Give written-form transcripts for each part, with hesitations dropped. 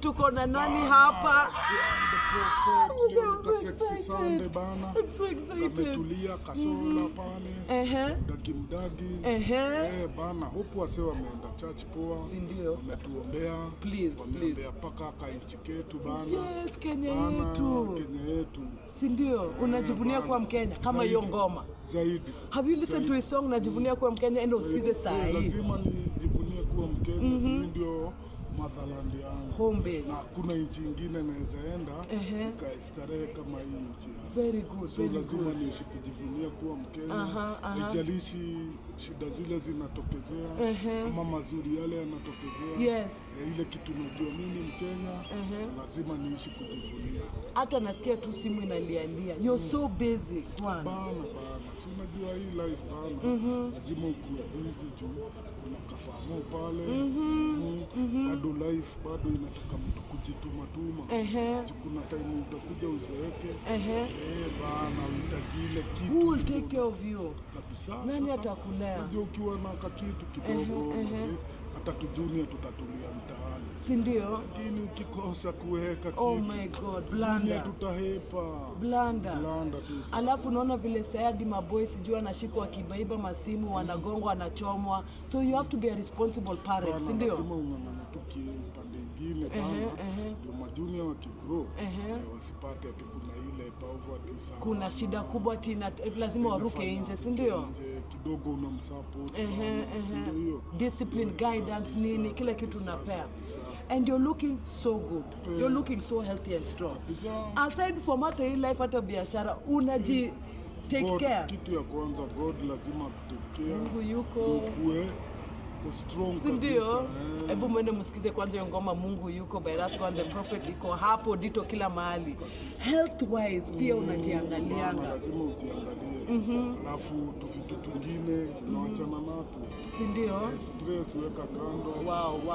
Tuko na nani hapa? The Prophet, leo I'm ni so ka sexy excited. Sunday bana. I'm so excited. Kametulia kasola pale. Mdagi mdagi. Eh, bana, hope wase wameenda church poa. Si ndio? Wametuombea. Please, Wameombea paka ka nchi ketu bana. Yes, Kenya Bana, yetu. Kenya yetu. Si ndio? Unajivunia Bana. kuwa Mkenya kama hiyo Zaidi. ngoma. Zaidi. Have you listened to his song "Najivunia Kuwa Mkenya"? Enda usikize saa Eh, hii. lazima nijivunie kuwa Mkenya. Hii ndio motherland yangu. Home base. Na hakuna nchi ingine naweza enda ikaestarehe kama hii nchi yangu. Very good, So very lazima good. niishi kujivunia kuwa Mkenya. Aha, aha. Haijalishi shida zile zinatokezea ama mazuri yale yanatokezea. Eh, ile kitu najua mimi Mkenya na lazima niishi kujivunia. Hata nasikia tu simu inalialia. You're so busy, Gwan. Bana bana, si unajua hii life bana, lazima ukuwe busy juu kuna kafamo pale. Bado life bado inataka mtu kujitumatuma. Juu kuna time utakuja uzeeke. Eh, bana, uhitaji ile kitu Who will take care of you? Kabisa. Nani Sasa, atakulea? unajua ukiwa na kakitu kidogo mazee, hata tujunia tutatulia mtaani, Si ndio? Lakini ukikosa kuweka Oh kitu, my God, dunia blunder. tutahepa. Blunder. Blunder tu. Alafu unaona vile sayadi maboy sijui anashikwa wakibaiba masimu, wanagongwa, wanachomwa. So you have to be a responsible parent, Bana, si ndio? lazima ung'ang'ane tu upande ingine bana, ndio majunia wakigrow wasipate ati kuna ile poverty sana. Kuna shida kubwa tina lazima waruke Inafanya nje, si ndio? Nje kidogo unamsupport bana, si ndio hiyo? Discipline, guidance, Kabisa, nini, kila kitu kabisa, unapea. Kabisa. And you're looking so good. You're looking so healthy and strong. Kabisa. Aside from hata hii life, hata biashara unaji take God, care. kitu ya kwanza God lazima akutekea. Mungu yuko. Ukue uko strong Si ndio? kabisa, eh. Hebu mwende msikize kwanza hiyo ngoma "Mungu Yuko" by Rasco and the Prophet, iko hapo dito kila mahali. Health wise pia Bana, unajiangalianga. Lazima ujiangalie, alafu tu vitu tungine unawachana nato. Si ndio? Eh, stress weka kando,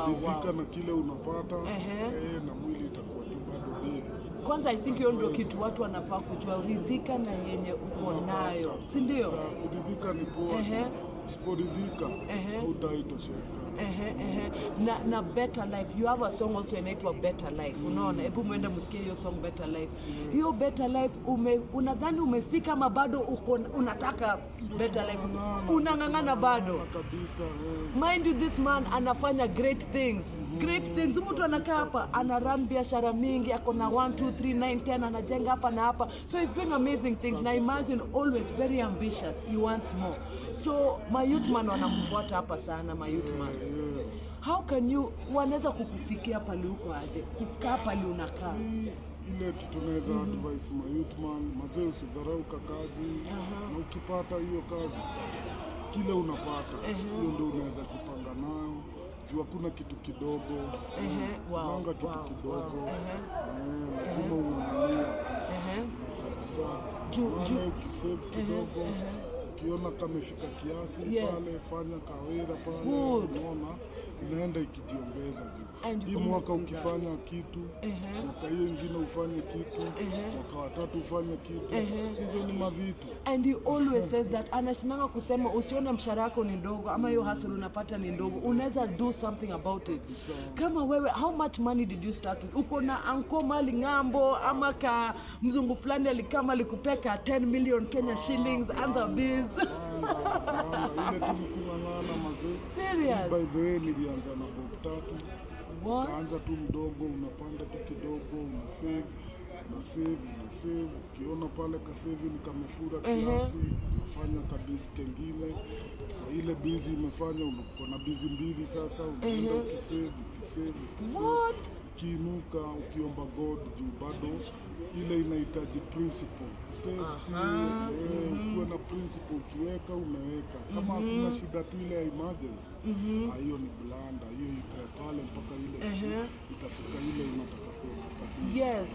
ridhika na kile unapata, eh, na mwili itakuwa tu bado bie. Kwanza I think hiyo ndio kitu watu wanafaa kujua, ridhika na yenye uko nayo, si ndio? Sasa kuridhika ni poa, usiporidhika hautaitosheka. Ehe. Na "Better Life", you have a song also inaitwa "Better Life". Unaona, hebu mwende msikie hiyo song "Better Life". Hiyo "Better Life", unadhani umefika ama bado uko unataka better life? Unang'ang'ana bado? Kabisa, eh. Mind you, this man anafanya great things, great things. Mtu anakaa hapa ana run biashara mingi, ako na 1 2 3 9 10, anajenga hapa na hapa, so he's doing amazing things. Na imagine, always very ambitious, he wants more. So my youth man wanakufuata hapa sana. My youth man, how can you, wanaweza kukufikia pale uko aje, kukaa pale unakaa? Ni ile kitu naweza advice my youth man, mazee, usidharau ka kazi, na ukipata hiyo kazi, kile unapata hiyo ndio unaweza jipanga nayo juu hakuna kitu kidogo. Nanga kitu kidogo. Eh, lazima ung'ang'ania. Eh, kabisa. Maana ukisave kidogo, ukiona kamefika kiasi pale, fanya kawera pale. Good. Unaona inaenda ikijiongeza juu And you hii mwaka always see that. ukifanya kitu, mwaka hiyo ingine ufanye kitu, mwaka watatu ufanye kitu, sizo ni mavitu. And he always says that, anashinanga kusema usione mshahara wako ni ndogo ama hiyo hustle unapata ni ndogo, unaweza do something about it. Kama wewe, how much money did you start with? Uko na anko mali ng'ambo ama ka mzungu fulani alikama alikupea ka 10 million Kenya shillings, anza biz? Bana, ile tu ni kung'ang'ana mazee. Serious? By the way, nilianza na bob tatu. What? Kaanza tu mdogo, unapanda tu kidogo, una save, una save, una save. Ukiona pale ka saving kamefura kiasi, unafanya kabizi kengine. Kwa ile bizi imefanya, unakuwa na bizi mbili sasa, unaenda ukisave, ukisave, ukisave. What? Ukiinuka, ukiomba God juu bado ile inahitaji principle. Save si eh, ukuwe na principle, ukiweka umeweka. Kama hakuna shida tu ile ya emergency, ah, hiyo ni blunder, hiyo ikae pale mpaka ile siku itafika ile unataka kuweka kabisa. Yes,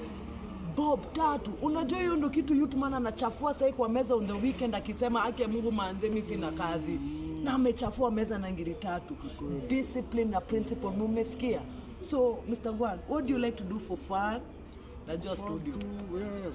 bob tatu. Unajua hiyo ndo kitu youthman anachafua sahi kwa meza on the weekend akisema, "Ake Mungu manze, mi sina kazi," na amechafua meza na ngiri tatu. Discipline na principle, mumesikia? So Mr. Gwan, what do you like to do for fun? Najua Fun studio. Tu, eh,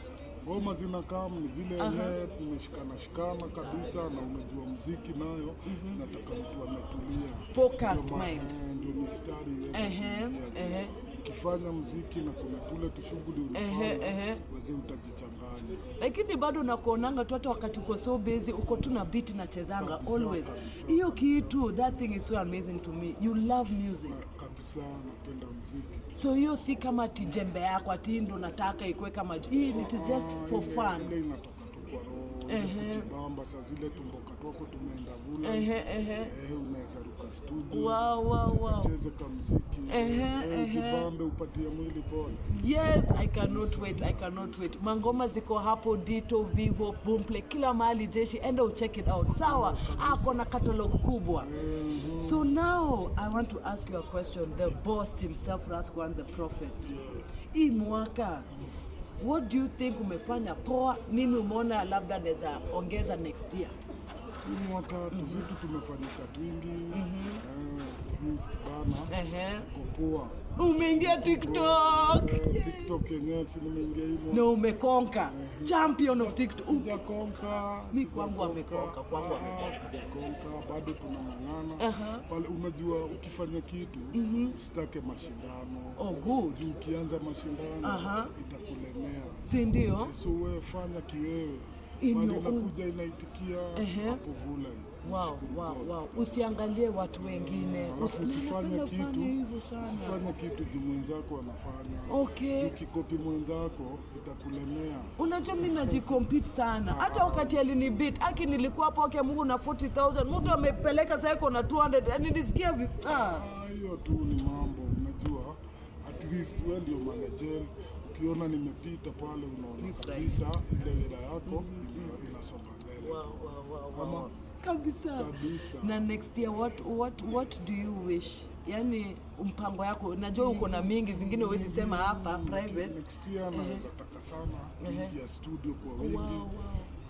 ngoma zinakam ni vile yenyewe tumeshikana shikana kabisa, na unajua mziki nayo nataka mtu ametulia. Focused Ndio mind. Eh, ndio mistari iweze kuingia juu. Ukifanya mziki na kuna tule tushughuli unafanya, mazee utajichanganya. Lakini bado nakuonanga tu hata wakati uko so busy, uko tu na beat nachezanga. Kabisa, always. Kabisa. Hiyo kitu, that thing is so amazing to me. You love music. Kabisa, napenda mziki. So hiyo si kama ati jembe yako ati hii ndo nataka ikuwe kama hii, it is just for fun. Ile inatoka tu kwa roho, ile kujibamba. Saa zile tumboka twako tumeenda vula, unaweza ruka studio, cheza cheze kamziki, ujibambe, upatie mwili pole. Yes, I cannot wait, I cannot wait. Mangoma ziko hapo, Dito, Vivo, Boomplay, kila mahali jeshi, enda ucheck it out. Sawa, ako na catalog kubwa. So now I want to ask you a question, the boss himself, Raskwan the Prophet. Hii mwaka, what do you think umefanya poa? Nini umeona labda naweza ongeza next year? Hii mwaka tu vitu tumefanyika twingi, at least bana, iko poa. Umeingia TikTok. TikTok yenyewe si nimeingia hii mwaka. Na umeconquer. Champion of TikTok. Sijaconquer. Mi kwangu Sijaconquer. ameconquer, kwangu ameconquer. Sijaconquer, bado tunang'ang'ana pale. Unajua ukifanya kitu usitake mashindano. Oh, good. Juu ukianza mashindano itakulemea. Si ndio? So wewe fanya kiwewe, In pale your own- inakuja inaitikia hapo vula. Shukuru God. Usiangalie watu wengine. Alafu usifanye Napenda kitu, kufanya hivyo sana. usifanye kitu juu mwenzako anafanya. Juu ukicopy mwenzako itakulemea. Unajua mi najicompete sana. Hata wakati alinibeat, aki nilikuwa hapo ya Mungu na 40,000, mtu amepeleka sasa iko na 200, yani nisikia Ah, hiyo tu ni mambo, unajua at least wewe ndio manager. Ukiona nimepita pale, unaona kabisa ile wera yako inasonga mbele. Wow. Kabisa. Kabisa. Na next year what do you wish? Yani mpango yako, najua uko na mingi zingine huwezi sema hapa private. Next year naweza taka sana kuingia studio kwa wingi.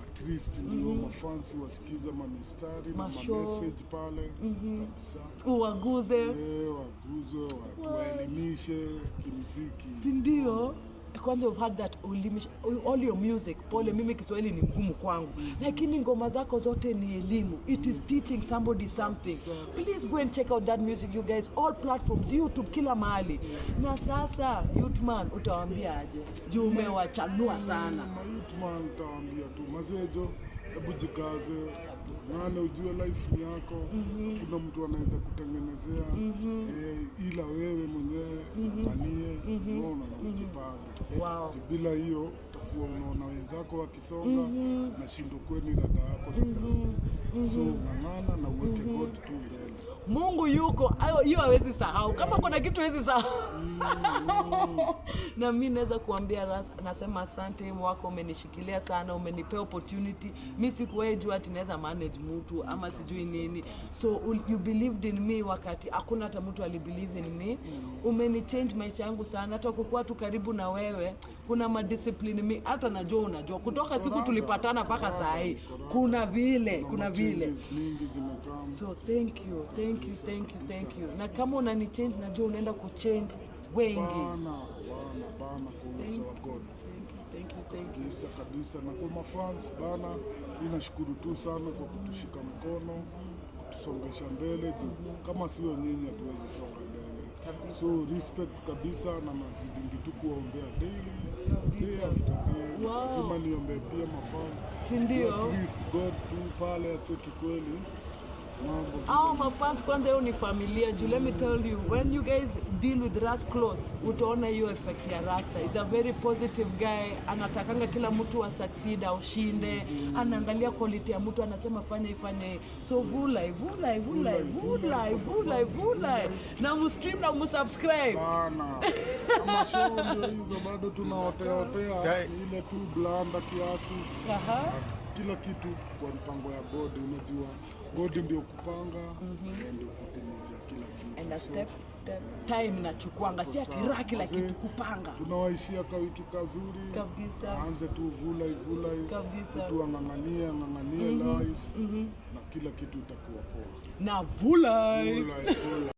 At least ndio mafans wasikize mamistari na Mashow. mamessage pale kabisa. Uwaguze. Waguzwe, waelimishe kimziki. Si ndio? Kwanza you've had that all your music. Pole, mimi Kiswahili ni ngumu kwangu, lakini ngoma zako zote ni elimu. It is teaching somebody something. Please go and check out that music, you guys, all platforms, YouTube, kila mahali. Na sasa Youthman, utawaambia aje juu umewachanua sana? Mayouthman tawaambia tu mazejo, hebu jikaze nane, ujue life ni yako. Kuna mtu anaweza kutengenezea, ila wewe mwenyewe ng'ang'anie, unaona, na ujipange. Juu bila hiyo utakuwa unaona wenzako wakisonga na shindo kweni rada yako ni gani. So ng'ang'ana na uweke God tu mbele. Mungu yuko, hiyo hawezi sahau. Kama kuna kitu hawezi sahau. Na mi naweza kuambia Ras, nasema asante mwako, umenishikilia sana, umenipea opportunity. Mi sikuwahi jua ati naweza manage mtu ama sijui nini. So you believed in me wakati hakuna hata mtu alibelieve in me. Umenichange maisha yangu sana, hata kukuwa tu karibu na wewe kuna madiscipline mi hata najua, unajua kutoka siku tulipatana mpaka saa hii kuna vile kuna vile Changes mingi zimekam. So thank you, thank you, thank you, thank you. Na kama unani change, najua unaenda kuchange wengi. Bana bana bana, kwa uwezo wa God. Thank you, thank you, thank you. Kabisa kabisa. Na kwa mafans bana, mi nashukuru tu sana kwa kutushika mkono, kutusongesha mbele, juu kama sio nyinyi hatuwezi songa mbele. So respect kabisa, na nazidingi tu kuwaombea daily, day after day. Lazima niombee pia mafans. Si ndio? At least God tu pale acheki kweli mambo. Hao mafans kwanza, hiyo ni familia juu. Let me tell you, when you guys deal with Ras close, utaona hiyo effect ya Rasta. He's a very positive guy, anatakanga kila mtu a succeed aushinde, anaangalia quality ya mtu, anasema fanya hii, fanya hii. So vulai vulai vulai vulai vulai vulai, na mstream na msubscribe. Bana, kama show ndio hizo bado tunaoteaotea ile tu blunder kiasi. Kila kitu kwa mpango ya God. Unajua God ndio kupanga, ndio kutimizia kila kitu. And a So, step step time nachukuanga, si ati raha kila Wazee, kitu kupanga. Tunawaishia kawiki kazuri Kabisa. Aanze tu vulai vulai Kabisa. mtu ang'ang'anie ang'ang'anie life na kila kitu itakuwa poa. Na vulai. Vulai vulai.